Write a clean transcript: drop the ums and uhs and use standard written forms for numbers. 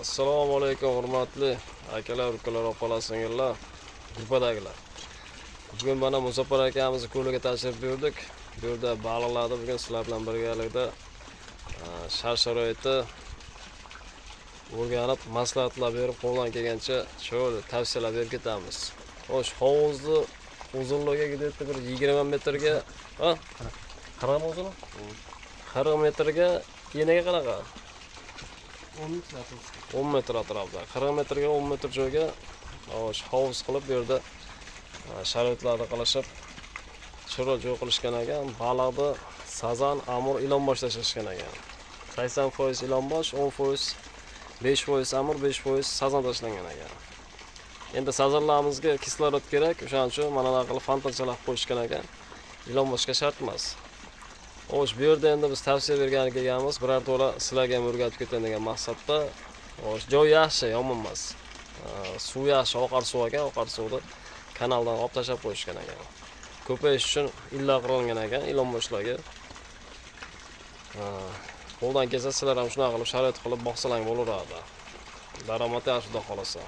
Assalomu alaykum, hurmatli akalar, ukalar, opalar, singillar, gruppadagilar. Bugun mana Muzaffar akamizni ko'liga tashrif buyurdik. Bu yerda baliqlarni bugun sizlar bilan birgalikda shart sharoitni o'rganib, maslahatlar berib, qo'ldan kelgancha chiroyli tavsiyalar berib ketamiz. Xo'sh, hovuzni uzunligi где-то bir 20 metrga, ha? 40 uzun? 40 metrga eniga qanaqa? 10 metr atrofida. 10 metr atrofida. 40 metrga 10 metr joyga, xo'sh, hovuz qilib, bu yerda sharoitlarni qilishib, chiroyli joy qilishgan ekan. Baliqni sazan, amur, ilonbosh tashlashgan ekan. 80% ilonbosh, 10%, 5% amur, 5% sazan tashlangan ekan. Endi sazanlarimizga kislorod kerak, o'shaning uchun mana bunaqa qilib fontanchalar qilib qo'yishgan ekan. Ilonboshga shart emas. Xo'sh, bu yerda endi biz tavsiya bergani kelganmiz, biror to'la sizlarga ham o'rgatib ketayin degan maqsadda. Xo'sh, joy yaxshi, yomon emas. Suv yaxshi, oqar suv ekan, oqar suvni kanaldan olib tashlab qo'yishgan ekan. Ko'payish uchun illa qilingan ekan ilonboshlarga. Qo'ldan kelsa, sizlar ham shunaqa qilib sharoit qilib boqsalang bo'laveradi. Daromad yaxshi, xudo xolasa.